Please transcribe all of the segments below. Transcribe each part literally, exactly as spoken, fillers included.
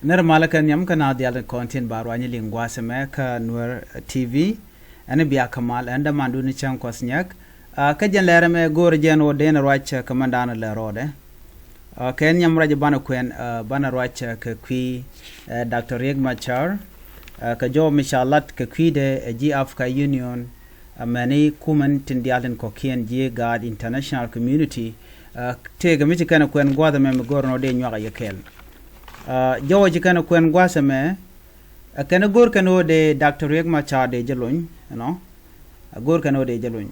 Nɛr malä kɛ nhiam kä naath diaal tin kɔn tin ba ruany liŋ gua̱a̱th ɛmɛ kä Nuer T V. Ɛn bia kä mal ɛn dämandu ni cäŋ kuɔth nyɛk. Kä jɛn lɛr ɛmɛ go̱o̱r jɛn ɣöö dee nɛ ruac kä mɛn da̱a̱n lɛ rɔɔdɛ. Kɛ nhiam ruac banɛ kuɛn banɛ ruac kɛ kui̱ Doctor Riek Machar. Kɛ jɔw mi ca lat kɛ kui̱dɛ ɛ ji̱ Africa Union, amäni kumɛn tin diaal tin kɔ̱kiɛn ji̱ gaat international community. Tëëkɛ mi ci kɛn kuɛn gua̱a̱th ɛmɛ mi go̱o̱r nɔ dee nyuak a yɛ kɛɛl. Jɔwä ci kɛn kuɛn gua̱a̱th ɛmɛ. Ɛ kɛn go̱o̱r kɛn ɣöö dee Doctor Riek Machar dee jɛ lony ɛnɔ. Ɛ go̱o̱r kɛn ɣöö dee jɛ lony.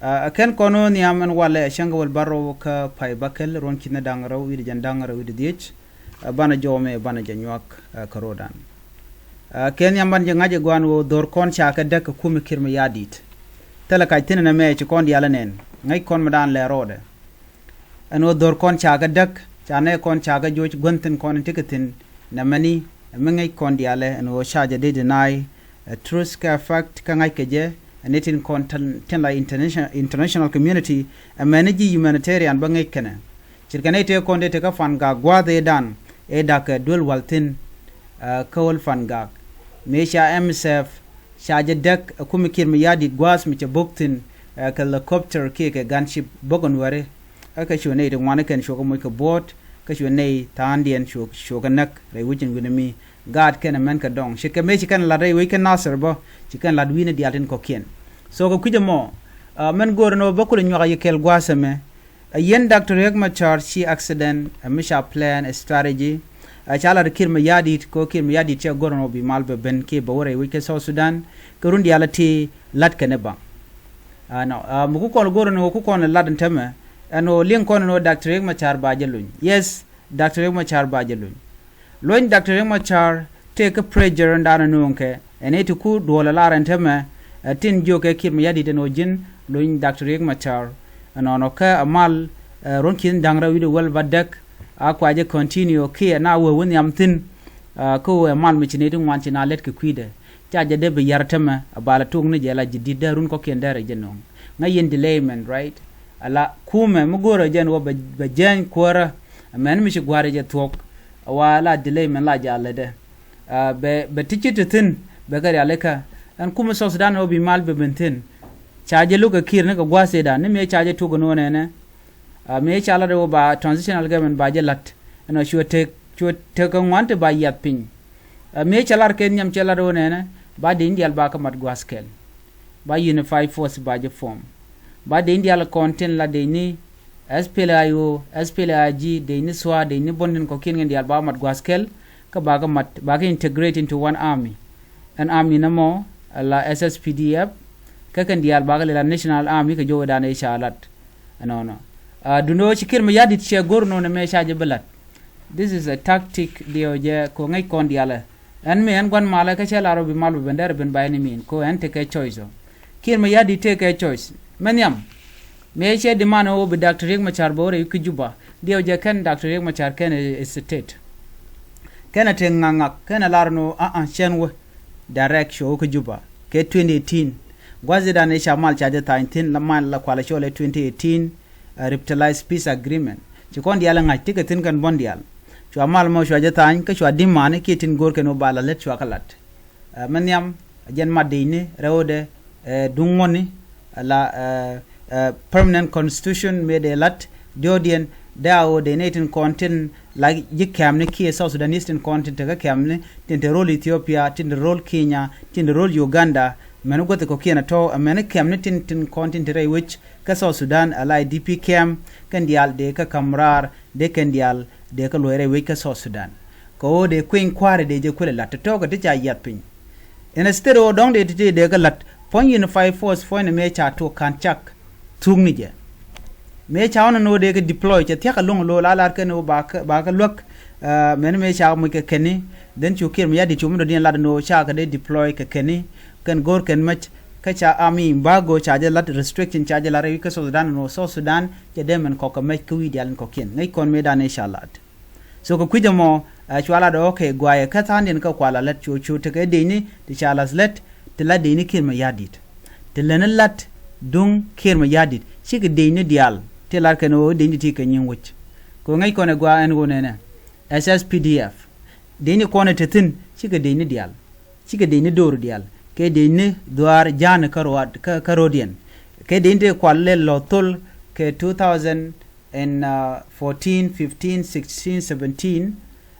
Ɛ kɛn kɔn ɣöö nhiam ɛn walɛ ɛ cäŋ kɛ wäl bärɔw kä pay bäkɛl ruɔ̱n ki̱n da̱ŋ rɛw wi̱cdɛ jɛn da̱ŋ rɛw wi̱cdɛ dhiec. Ɛ banɛ jɔw mɛ banɛ jɛ nyuak ɛ kɛ ro̱o̱dan. Ɛ kɛn nhiam banɛ jɛ ŋa̱c ɛ gua̱a̱n ɣöö dho̱r kɔn ca kɛ däk kɛ kumɛ Kiir Mayardit. Thilɛ kac thi̱n ɛn ɛmɛ ci kɔn diaal ɛ nɛn ŋäc kɔn mi da̱a̱n lɛ rɔɔdɛ. Ɛn ɣöö dho̱r kɔn ca kɛ däk ca nɛ kɔn ca kɛ joc guänh thi̱n kɔn in tekɛ thi̱n. Nɛmɛni ɛ mi ŋäc kɔn diaalɛ ɛn ɣöö ca jɛ dee deny ɛ truth kɛ fact kä ŋa̱c kɛ jɛ. Ɛn ni tin kɔn tin la international community ɛ mɛni ji̱ humanitarian bä ŋäc kɛnɛ. Ce̱tkɛ nɛy tëë kɔn dee tekä Fangak gua̱a̱th ëëdan ëë da̱kɛ duel wal thi̱n. Kä wäl Fangak mëë ca M S F ca jɛ däk ɛ kumɛ Kiir Mayardit gua̱a̱th mi cɛ bo̱k thi̱n. Ɛ kɛ helicopter kiɛ kɛ gunship bo̱k ɛn wääri. Kä cu nɛy ti ŋuan kɛn cuɔkɛ moc kɛ buɔ̱ɔ̱t kä cu nɛy tha̱a̱ŋdiɛn cuɔkɛ näk rɛy wec in wi̱n mi. Gaat kɛn ɛmɛn kɛ dɔŋ ci kɛ mëë ci kɛn lat rɛy wec kä Nasir bä ci kɛn lat wi̱n diaal tin kɔ̱kiɛn. So kɛ kui̱c ɛmɔ mɛn go̱o̱r ɛn ɣöö bä kulɛ nyuak a yɛ kɛɛl gua̱a̱th ɛmɛ. Ɛ yɛn Doctor Riek Machar ci accident ɛ mi ca plan ɛ strategy. Ɛ ca lat Kiir Mayardit kɛ ɣöö Kiir Mayardit cɛ go̱r ɛn ɣöö bi mal bɛ ben kiɛ bɛ wä rɛy wec kä South Sudan. Kɛ run diaal ɛ ti lat kɛn ɛ baŋ. Ɛnɔ mi ku kɔn go̱r ɛn ɣöö ku kɔn lat ɛn tämɛ ɛn ɣöö liŋ kɔn ɛn ɣöö Doctor Riek Machar ba jɛ lony. Yes, Doctor Riek Machar ba jɛ lony. Lony Doctor Riek Machar tëëkɛ pressure ɛn da̱a̱n ɛ nööŋkɛ ɛn ëë ti ku duɔl ɛ lar ɛn tämɛ. Ɛ tin jiökɛ Kiir Mayardit ɛn ɣöö ji̱n lony Doctor Riek Machar. Ɛnɔnɔ kä ɛ mal ruɔ̱n ki̱n da̱ŋ rɛw wi̱cdɛ wäl ba däk. A kua jɛ continue kiɛ na wee wä nhiam thi̱n. Kä wee mal mi ci nɛy ti ŋuan ci na lät kɛ kui̱dɛ ca jɛ dee bi yar tämɛ a bal a tok ni jɛ la ji̱ di̱t dee run kɔ̱kiɛn dee rɛ jɛ nööŋ. Ŋäc yɛn delayment, right? Ala kumɛ mi go̱o̱rä jɛn wä bɛ jɛny kuäärä. Mɛn mi ci gua̱a̱r jɛ thuɔ̱k a wa la delayment la jɛ a lätdɛ. Bɛ ti ci ti thi̱n bɛ kɛ rialikä. Ɛn kumɛ South Sudan wä bi mal bɛ ben thi̱n. Ca jɛ luk ɛ Kiir ni kɛ gua̱a̱th ëëdan ni mëë ca jɛ tuk ɛn wä nɛnɛ. Mëë ca lat ɛ wä ba transitional government ba jɛ la̱t ɛn ɔ cuɛ tek cuɛ tek ɛ ŋuan ti ba yiath piny. Mëë ca lar kɛ nhiam cɛ lat ɣöö nɛnɛ ba dec ni diaal ba kä mat gua̱a̱th kɛl. Ba unified force ba jɛ form. Ba dec ni diaal kɔn tin la dec ni S P L A I O, S P L A I G, dec ni SSOA, dec ni buɔ̱n tin kɔ̱kiɛn kɛn diaal ba mat gua̱a̱th kɛl. Kä ba kä mat ba kä integrate into one army. Ɛn army nɛmɔ la S S P D F. Kä kɛn diaal ba kä lɛ la national army kɛ jɔwɛ dan ëë ca lat. Ɛnɔnɔ. Duundɛ ɣöö ci Kiir Mayardit cɛ go̱r nɔnɛ mëë ca jɛ bi la̱t. This is a tactic diɛw jɛ kɛ ŋäc kɔn diaalɛ. Ɛn mi ɛn gua̱n malɛ kä cɛ lar ɔ bi mal bi ben dɛr ben ba ɛn imin kɛ ɛn tekɛ choice ɔ. Kiir Mayardit tekɛ choice mɛ nhiam. Mëë cɛ demand ɔ bi Doctor Riek Machar bɛ wä rɛy kä Juba diɛw jɛ kɛn Doctor Riek Machar kɛn ɛ state. Kɛn ɛ te ŋa̱k ŋa̱k kɛn ɛ lar nɔ a a cɛn wä. Direct show kä Juba kɛ twenty eighteen. Gua̱th idan i̱ ca mal ca jɛ tha̱a̱ny thi̱n la mal la kualɛ cɔl ɛ twenty eighteen. Revitalized peace agreement ci kɔn diaal ɛ ŋa̱c ti kɛ thi̱n kɛn buɔ̱n diaal. Cua mal mɔ cua jɛ tha̱a̱ny kä cua di̱m mani kiɛ tin go̱o̱r kɛn wä ba la lät cua kä lat. Mɛ nhiam a jɛn mat dicni rɛwdɛ. Duŋ ŋuɔ̱ni la permanent constitution mëë dee la̱t diɔ̱ɔ̱diɛn. Dee a ɣöö dee nɛy tin kɔn tin la ji̱ kɛ̈mni kiɛ South Sudanese tin kɔn tin te kä kɛ̈mni tin te rol Ethiopia, tin te rol Kenya, tin te rol Uganda. Mɛn guäthi kɔ̱kiɛn a tɔ̱ a mɛn kɛ̈mni tin tin kɔn tin te rɛy wec kä South Sudan a la I D P camp. Kɛn diaal dee kä ka̱m raar dee kɛn diaal dee kä luɔ̱c rɛy wec kä South Sudan. Kɛ ɣöö dee kueny kua̱ri dee jɛ kuël a la̱t tɔ̱tɔ̱ kɛ ti ca yiath piny. Instead ɣöö dɔ̱ŋ dee ti̱ti̱ dee kä la̱t puɔ̱ny unified force puɔ̱ny ni mëë ca tuɔk ka̱n cak. Thuk ni jɛ mëë ca ɣɔn ni ɣöö dee kɛ deploy cɛ thia̱k a lo̱ŋ lo̱o̱l a lar kɛn ɣöö ba kɛ luäk. Mɛn mëë ca muc kɛ kɛni. Then cu Kiir Mayardit cu mi dɔ̱diɛn lat ni ɣöö ca kɛ dee deploy kɛ kɛni. Kɛn go̱o̱r kɛn mäc kä ca ami embargo ca jɛ lat restriction ca jɛ lat rɛy wi̱c kä South Sudan ni ɣöö South Sudan cɛ dee mɛn kɔk kɛ mäc kä wi̱i̱ diaal in kɔ̱kiɛn ŋäc kɔn mëë dan i̱ ca lat. So kɛ kui̱c ɛmɔ ɛ cua lat ɛ ɣɔ̱kɛ guayɛ kä tha̱a̱ŋdiɛn kä kua la lät cu cu tekɛ dec ni ti ca lath lät ti la dec ni Kiir Mayardit. Ti lät ni la̱t duŋ Kiir Mayardit cikɛ dec ni diaal ti lat kɛn ɣöö dec ni ti kɛ nyiŋ wec. Kɛ ɣöö ŋäc kɔn ɛ gua̱a̱ ɛn ɣöö nɛnɛ S S P D F. Dec ni kɔn ɛ te thi̱n cikɛ dec ni diaal, cikɛ dec ni do̱r diaal, kɛ dec ni dhuaar ja̱a̱n kä ro̱d, kä, kä ro̱diɛn. Kɛ dec ni tëë kual lɛ lɔ thol kɛ two thousand and fourteen, fifteen, sixteen, seventeen,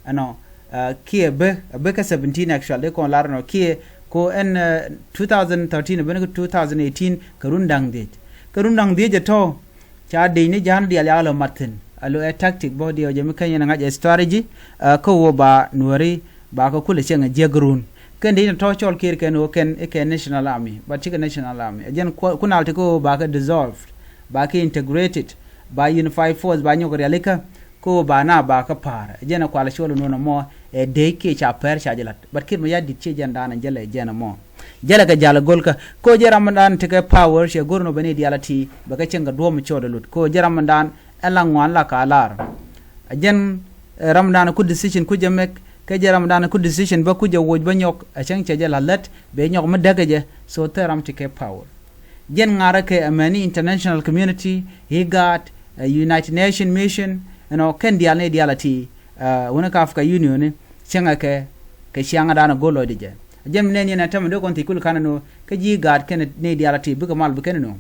ɛnɔ, uh, kiɛ bä, bä kä seventeen actually, dee kɔn lar ɛnɔ, kiɛ ko ɛn, uh, two thousand thirteen bä ni kä two thousand eighteen, kɛ run da̱ŋ dhiec. Kɛ run da̱ŋ dhiec ɛ tɔ̱, ca dec ni ja̱a̱n diaal yakä lɔ mat thi̱n. A lo ɛ tactic bä diɛ ɔ jɛ mi keny ɛn ŋa̱c ɛ strategy, uh, kä wä ba nuäri ba kä kulɛ cieŋ ɛ jiäk run. Kɛn dec ni tɔ̱ cɔl kiɛr kɛn wä kɛn ikɛ National Army, but cikɛ National Army. Ɛ jɛn ku, ku nal ti kä wä ba kä dissolved, ba kä integrated, ba unified force, ba nyɔk rialikä, kä wä ba na ba kä pa̱a̱r. Ɛ jɛn ɛ kual cuɔl nuɔn ɛmɔ, ɛ dec kiɛ ca pɛr ca jɛ la̱t. But Kiir Mayardit ciɛ jɛn da̱a̱n ɛ jɛlɛ jɛn ɛmɔ. Jɛlɛ kɛ jal ɛ go̱l kä. Kä wä jɛ ram da̱a̱n ti kɛ power, ciɛ go̱r nɔ bɛ ni diaal a ti, bɛ kɛ cieŋ kɛ duɔ̱ɔ̱m cɔɔd ɛ lut. Kä wä jɛ ram da̱a̱n ɛ la ŋuan la ka lar. Ɛ jɛn, ɛ ram da̱a̱n ku decision ku jɛ mɛk, kɛ jɛ ram da̱a̱n ku decision bä ku jɛ woc bä nyɔk, ɛ cäŋ cɛ jɛ la lät, bɛ nyɔk mi däk ɛ jɛ, so thil ram ti kɛ power. Jɛn ŋa̱rä kɛ amäni international community, IGAD, uh, United Nation Mission, ɛnɔ kɛn diaal ni diaal a ti, uh, wuni ka Africa Union ni, cäŋɛ kɛ, kɛ ciaŋä da̱a̱n a go̱l lɔcdɛ jɛ. Jɛn mi nɛn yɛn a tämɛ dee kɔn thiec kul ka̱n ɛnɔ, kä ji̱ IGAD kɛn ni diaal a ti, bikɛ mal bi kɛn ɛnɔ.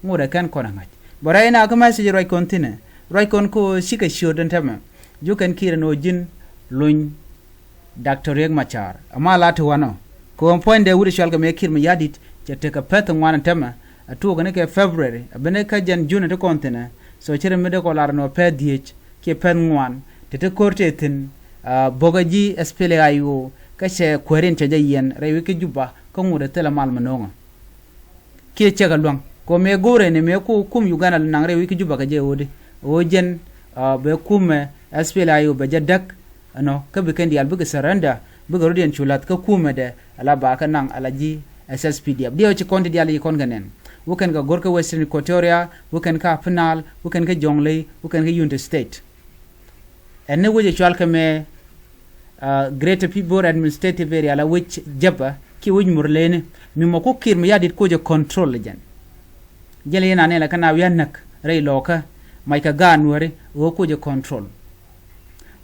Ŋot ɛ kɛn kɔn a ŋa̱c. Bɛ rɛy na kä message ruac kɔn thi̱nɛ, ruac kɔn kä cikɛ ciöt ɛn tämɛ. Ju kɛn Kiir ɛnɔ ji̱n luny Doctor Riek Machar. Ama la ti wanɔ. Kɛ ɣöö puɔ̱nydɛ wut ɛ cɔal kɛ mëë Kiir Mayardit cɛ tekɛ pɛth ŋuan ɛn tämɛ. Ɛ tuɔɔk ni kɛ February, ɛ ben kä jɛn June ti kɔn thi̱nɛ. So cɛ rɛ mi dee kɔ lar nɔ pɛth dhieec kiɛ pɛth ŋuan. Ti ti ko̱r tëë thi̱n, ah, bo̱kɛ ji̱ SPLA-IO kä cɛ kuäärin cɛ jɛ yiɛn rɛy wi̱c kä Juba kä ŋut ɛ thilɛ mal mi no̱o̱ŋä. Kiɛ cɛ kɛ lua̱ŋ kɛ ɣöö mëë go̱o̱rɛ ni mëë ku kum Uganda naŋ rɛy wi̱c kä Juba kɛ jɛ ɣöödi ɣöö jɛn, ah, bɛ kumɛ SPLA-IO bɛ jɛ däk ɛnɔ kä bi kɛn diaal bikɛ surrender bikɛ rɔ̱diɛn cu la̱th kä kumɛ dɛ ala ba kɛ naŋ ala ji̱ SSPDF. Diɛw ci kɔn ti diaal ci kɔn kɛ nɛn. Wä kɛn kɛ go̱r kä Western Equatoria, wä kɛn kä Upper Nile, wä kɛn kä Jonglei, wä kɛn kä Unity State. Ɛn ni wec ɛ cual kɛ mɛ, ah, Greater Pibor Administrative Area la wec Jɛbä kiɛ wec Murleni. Mi mɔ ku Kiir Mayardit ku jɛ control jɛn. Jɛn lɛ yɛn anɛ la kɛ na wi̱i̱ a näk rɛy lɔɔkä mac kɛ gaat nuääri ɣöö ku jɛ control.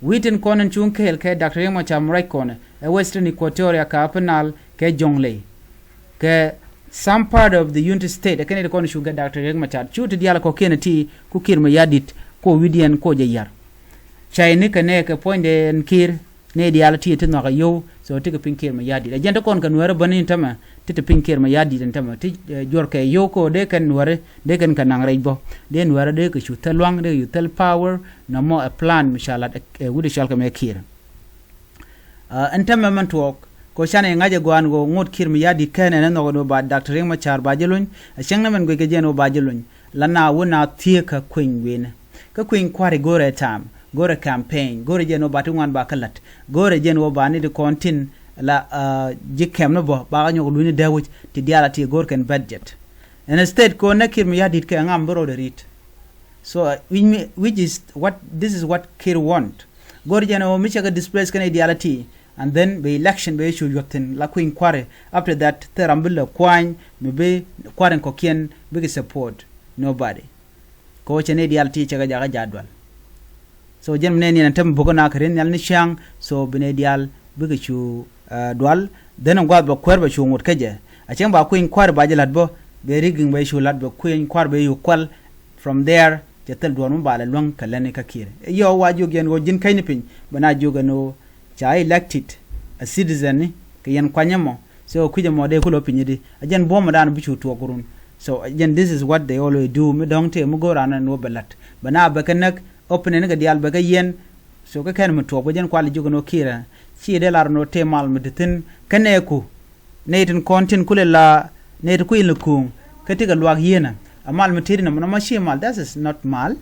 Wi̱i̱ tin kɔn in cuŋ kɛɛl kɛ Doctor Riek Machar mi ruac kɔn ɛ Western Equatoria kɛ Upper Nile kɛ Jonglei. Kɛ some part of the Unity State, ɛ kɛn i̱ ti kɔn cuŋ kɛ Doctor Riek Machar. Cu ti diaal kɔ̱kiɛn ti ku Kiir Mayardit ku wi̱i̱diɛn ku jɛ yar. Ca ini kɛ nɛ kɛ puɔ̱nydɛ ɛn Kiir, nɛ diaal ti ti nhɔakä yio̱w, so ti kɛ piny Kiir Mayardit. Ɛ jɛn ti kɔn kɛ nuäärä bäni tämɛ, ti ti piny Kiir Mayardit ɛn tämɛ, ti, eh, juɔr kɛ yio̱w kɛ dee kɛn nuäärä, dee kɛn kɛ naŋ rɛc bä. Dee nuäärä dee kɛ cu thil lua̱ŋ, dee kɛ cu thil power, nɔmɔ ɛ plan mi ca lat, eh, wut ɛ cɔal kɛ mɛ Kiir. Ah, ɛn tämɛ mɛn tuɔɔk kɛ ɣöö canɛ ŋa̱c ɛ gɔaan ɣöö ŋot Kiir Mayardit kɛn ɛn ɛ nhɔk ɛn ɣöö ba Doctor Riek Machar ba jɛ luny, ɛ cäŋ ni mɛn guic kɛ jɛ ɛn ɣöö ba jɛ luny. La na wä na thieekä kueny wi̱i̱ni. Kä kueny kua̱ri go̱rɛ ta̱a̱m, go̱rɛ campaign, go̱rɛ jɛ ɛn ɣöö ba ti ŋuan ba kä la̱t, go̱rɛ jɛ ɛn ɣöö ba ni ti kɔn tin la, ah, ji̱ kɛm ni bä ba kä nyɔk luny ni dee wi̱c ti diaal a ti go̱r kɛn budget. Ɛn state kɛ ɣöö nɛ Kiir Mayardit kɛ ŋam bi ro̱dɛ ri̱t. So, uh, which, me, which is what, this is what Kiir want. Go̱r jɛn ɣöö mi cɛ kɛ displace kɛn ideality, and then bɛ election bɛ cu yuɔth thi̱n la kui̱ny kua̱ri. After that thil ram bi lɛ kuany mi bi kua̱ri kɔ̱kiɛn bikɛ support. Nobody. Kɛ ɣöö cɛ ni ideality cɛ kɛ jakä ja̱ dual. So jɛn mi nɛn yɛn a tem bo̱k na kɛ rin nhial ni ciaŋ, so bi ni diaal bikɛ cu, uh, dual. Then in guath bɛ kuäär bɛ cu ŋot kä jɛ. A cäŋ ba kui̱ny kua̱ri ba jɛ la̱t bä, bɛ rigging bɛ cu la̱t bɛ kui̱ny kua̱ri bɛ cu kual. From there cɛ thil duɔ̱ɔ̱r mi ba lɛ luäŋ kɛ lätni kä Kiir. Yɔ wa jiök yɛn ɣöö ji̱n käcni piny bɛ na jiök ɛn ɣöö ca elected a citizen ni kɛ yɛn kuany ɛmɔ. So kui̱c ɛmɔ dee ku lɔ piny di a jɛn buɔ̱mɛ dan bi cu tuɔɔk run. So jɛn this is what they always do, mi dɔ̱ŋ tëë mi go̱o̱r an ɛn ɣöö bɛ la̱t bɛ na bɛ kɛ näk. Opening ni kɛ diaal bɛ kɛ yiɛn. So kä kɛn mi tuɔɔk bä jɛn kual jiök ɛn ɣöö Kiir ɛ ci dee lar ɛn ɣöö tëë mal mi ti thi̱n kä nɛɛku. Nɛy tin kɔn tin kulɛ la nɛy ti kui̱ in lɛ kuuŋ kä ti kɛ luaak yieenä. A mal mi tëëdi nɔmɔ, nɔmɔ ci mal, that is not mal.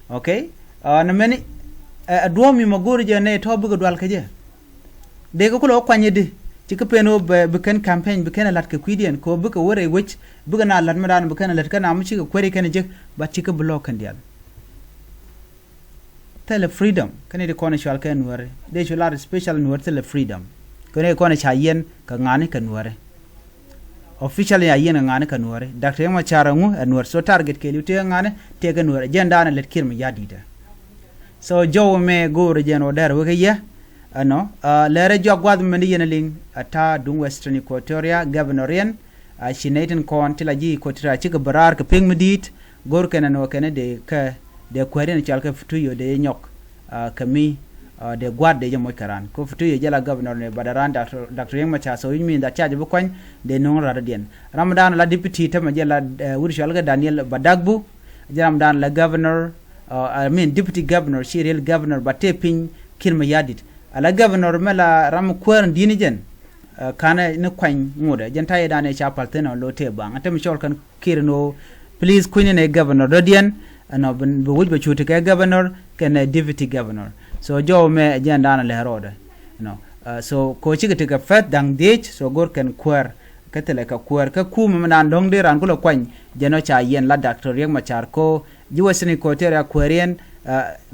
Okay. Ah, nɛ mɛni, ɛ, ɛ duɔ̱ɔ̱m mi ma go̱o̱ri jɛ nɛy tɔ̱ bikɛ dual kä jɛ. Dee kɛ kulɛ wä kuany i̱di ci kä pen ɣöö bɛ, bi kɛn campaign bi kɛn ɛ la̱t kɛ kui̱diɛn kɛ ɣöö bikɛ wä rɛy wec bikɛ na la̱t mi daan bi kɛn ɛ la̱t kä na mi cikɛ kuäri kɛn ɛ jek. But cikɛ bi lɔɔk kɛn diaal. Thilɛ freedom. Kɛn i̱ di kɔn i̱ cual kɛ nuäri dee cu lar special nuäri thilɛ freedom. Kɛn i̱ kɔn i̱ ca yɛn kɛ ŋa̱ni kɛ nuäri. Official ya yɛn kɛ ŋa̱ni kɛ nuäri. Doctor Riek Machar ɛŋu ɛ nuäri. So target kɛɛliw tëë ŋa̱ni tëë kɛ nuäri. Jɛn daanɛ lät Kiir Mayardit ɛ. So jɔw mɛ go̱o̱rɛ jɛn wä dɛr wekɛ yɛ. Ɛnɔ, lɛrɛ juak gua̱th mɛn yɛn liŋ a ta̱a̱ duŋ Western Equatoria governor yɛn a ci nɛy tin kɔn ti la ji̱ Equatoria cikɛ bɛ raar kɛ pek mi di̱i̱t. Go̱r kɛn ɛnɔ kɛn dee kɛ dee kuɛɛr yɛn cɔal kɛ Futuyo dee nyɔk kɛ mi dee gua̱a̱t dee jɛ moc kɛ raan kɛ Futuyo jɛ la governor ni, but raan Doctor Riek Machar, so which means that ca jɛ bi kuany dee nuŋ raan dɔ̱diɛn. Ramdan la deputy tämɛ jɛ la wut cɔal kɛ Daniel Badagbu. Jɛ ramdan la governor, I mean deputy governor, ci real governor, but tëë piny Kiir Mayardit. Ala governor mɛ la ram kuäär in di̱i̱ni jɛn. Kanɛ ni kuany ŋutɛ jɛn ta̱yɛ dan ɛ ca pal thin ɔ lo tëë baŋ. Ɛ tämɛ cɔl kɛn Kiir ni ɣöö please kui̱ni nɛ governor dɔ̱diɛn. Ɛnɔ bi wi̱c bɛ cuti kɛ governor kɛnɛ deputy governor. So jɔw mɛ ɛ jɛn dan ɛ lɛ rɔɔdɛ. Ɛnɔ, so ko cikɛ ti kɛ fɛth da̱ŋ dhiec, so go̱r kɛn kuäär kä thilɛ kɛ kuäär kä kumɛ mi naan dɔ̱ŋ dee raan kulɛ kuany. Jɛn ɔ ca yɛn la Doctor Riek Machar ko ji̱ Western Equatoria kuääriɛn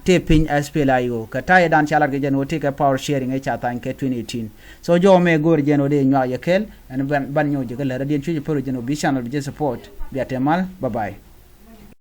tëë piny SPLA-IO kɛ ta̱yɛ dan ca lat kɛ jɛn ɣöö tëë kɛ power sharing ëë ca thany kɛ twenty eighteen. So jɔw mɛ go̱o̱r jɛn ɣöö dee nyuak yɛ kɛl ɛn ban nyɔw jɛ kɛ lät radiɛn cuc pär jɛn ɣöö bi channel bi jɛ support. Bia tɛ mal, bye bye.